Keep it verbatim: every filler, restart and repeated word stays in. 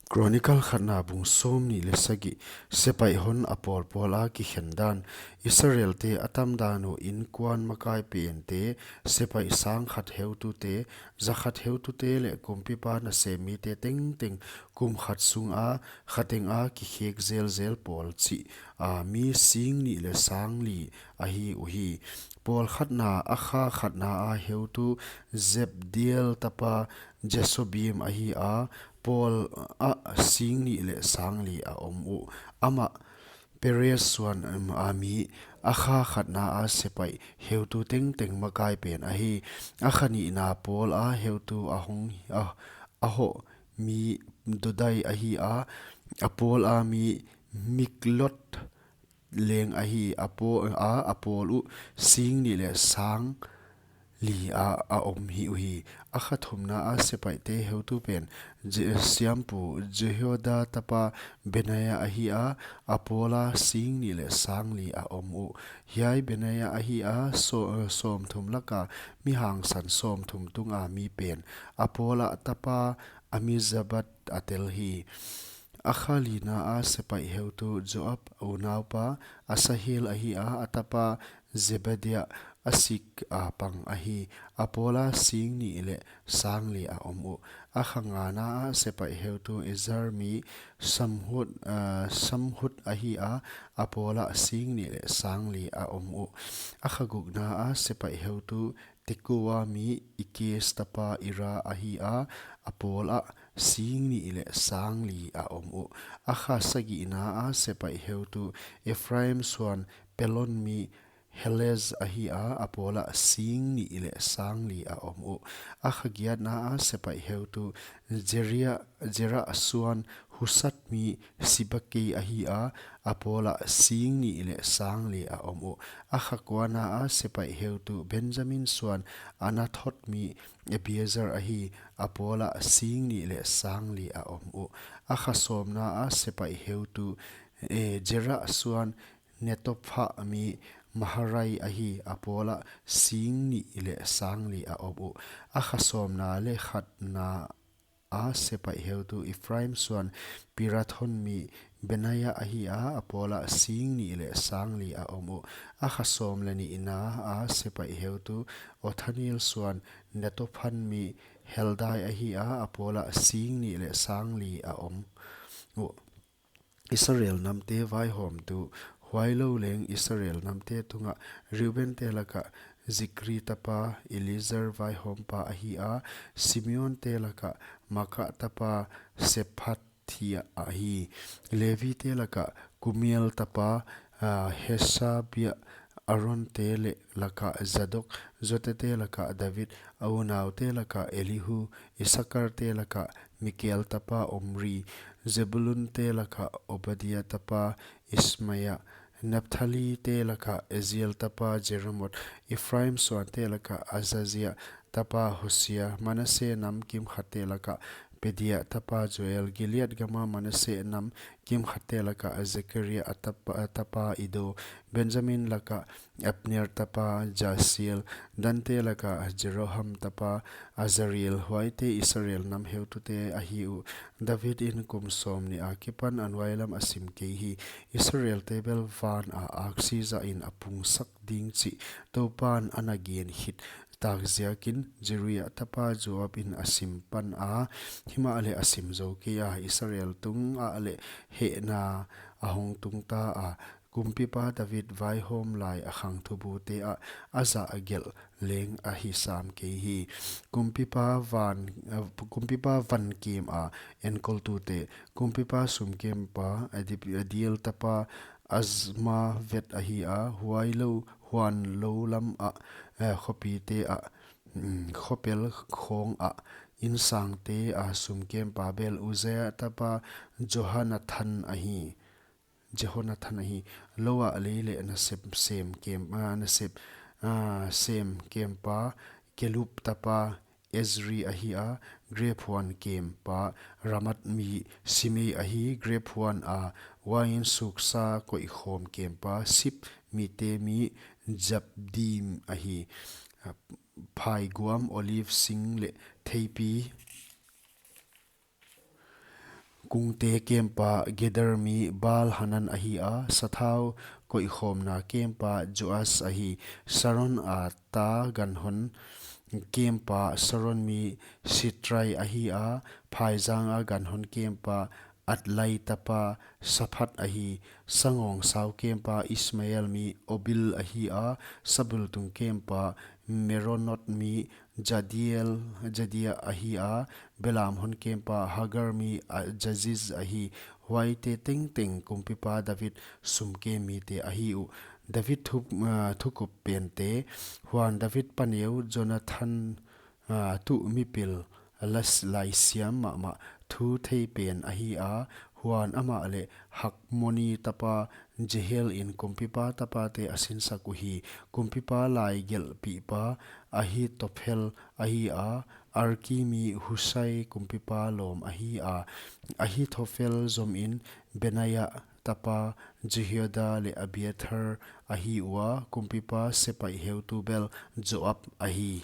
Chronicle khatna bung sawmnih leh sagih. Sepaih hon a pawlpawl a kikhen dan. Israelte a tam dan uh inkuan makai pente, sepaih sang khat heutute, za khat heutute leh kumpipa nasem mite tengteng, kum khat sunga khateng a kikhek zelzel pawl chih a mi sing nih leh sang li ahi uhi. Pawl khatna a kha khatna a heutu Zabdiel tapa Jasobeam ahi a, pawl ah sing nih leh sang li a om uh. Amah Perez suan, em, a mi, a kha khatna a sepaih heutu tengteng makai pen ahi. A kha nihna pawl a heutu a hong, a, a hoh mi Dodai ahi a, a pawl a mi Miklot leng ahi. A pawl a, a pawl uh sing nih leh sang li a, a om hi uhi. A kha thumna a sepaihte heutu pen Je-, siampu Jehoiada tapa Benaia ahi a, a pawl a sing nih leh sang li a om uh. Hiai Benaia ahi a, so-, sawmthum laka mi hangsan sawmthum tunga mi pen. A pawl a tapa Amizabad a tel hi. A kha lina a sepaih heutu Joab unaupa Asahel ahi a, a tapa Zebadia a sik a pang ahi. A pawl a sing nih leh sang li a om uh. A kha ngana a sepaih heutu Ezer mi Samhut, ah, Samhut ahi a, a pawl a sing nih leh sang li a om uh. A kha gukna a sepaih heutu Tekoa mi Ikes tapa Ira ahi a, a pawl a sing nih leh sang li a om uh. A kha sagihna a sepaih heutu Ephraim suan Pelon mi Helez ahi a, a pawl a sing nih leh sang li a om uh. A kha giatna a sepaih heutu Jeria, Jera suan Husat mi Sibakei ahi a, a pawl a sing nih leh sang li a om uh. A kha kuana a sepaih heutu Benjamin suan Anathot mi Abiezer ahi, a pawl a sing nih leh sang li a om uh. A kha sawmna a sepaih heutu, eh, Jera suan Netopha mi Maharai ahi, a pawl a sing nih leh sang li a om uh. A kha sawmna leh khatna a sepaih heutu Ephraim suan Pirathon mi Benaia ahi a, a pawl a sing nih leh sang li a om uh. A kha sawm leh nihna a sepaih heutu Othniel suan Netophan mi Heldai ahi a, a pawl a sing nih leh sang li a om uh. Israel namte vaihawmtu. Huailou leng Israel namte tunga Reubente laka Zikri tapa Elizur vaihawmpa ahi a, Simeonte laka Maka tapa Sephatia ahi. Levite laka Kumiel tapa, ah, Hesabia, Aronte leh laka Zadok, Jotete laka David, a unaute laka Elihu, Isakarte laka Mikel tapa Omri, Zebulunte laka Obadia tapa Ismaia, Naphthalite laka Eziel tapa Jeremot, Ephraim suante laka Azazia tapa Hosia, Manase nam kimkhatte laka Pedaia tapa Joel, Gilead gama Manase nam kimkhatte laka Zekaria a tapa, a tapa Ido, Benjamin laka Abner tapa Jasiel, Dante laka Jeroham tapa Azarel. Huaite Israel nam heutute ahi uh. David in kum sawmnih akipan a nuailam a sim kei hi. Israelte bel van a aksi zah in a pungsak ding chih Toupan ana gen khit tak ziakin Zeruia tapa Joab in a sim pan a, himahleh a sim zou kei a, Israel tungah leh hehna a hong tung ta a, kumpipa David vaihawm lai a khangthubute ah a zah gelh leng ahi sam kei hi. Kumpipa van, eh, kumpipa van kem a enkoltute, kumpipa sumkempa Adi-, Adiel tapa Azmavet ahi a, huailou huan lou lam ah, eh, khopite ah, mm, khopel khawng ah insangte a sumkempa bel Uzia tapa Johanathan ahi, Jehonathan ahi. Lou ah lei leh nasep sem kem, ah, nasep, ah, sem kempa Kelub tapa Ezri ahi a, grep huan kempa Ramat mi Simei ahi, grep huan a uain suksa koihkhawm kempa Sip mite mi Zabdim ahi. Phaiguam, olive sing leh theipi, Kungte kempa Geder mi Baal-hanan ahi a, sathau koihkhawmna kempa Joas ahi. Saron a ta ganhon kempa Saron mi Sitrai ahi a, phaizang a ganhon kempa Adlai tapa Saphat ahi. Sangawngsau kempa Ismael mi Obil ahi a, sabultung kempa Meronot mi Jadiel, Jadia ahi a, belam hon kempa Hagar mi Jaziz ahi. Huaite tengteng kumpipa David sumkem mite ahi uh. David thu, uh, thukup pente. Huan David paneu Jonathan, uh, tuh mipil las laisiam mahmah thu thei pen ahi a. Huan amah leh Hakmoni tapa Jehiel in kumpipa tapate a sinsak uhi. Kumpipa laigelhpihpa Ahitophel ahi a, Arki mi Husai kumpipa lawm ahi a. Ahitophel zomin Benaia tapa Jehoiada leh Abiathar ahi ua, kumpipa sepaih heutu bel Joab ahi.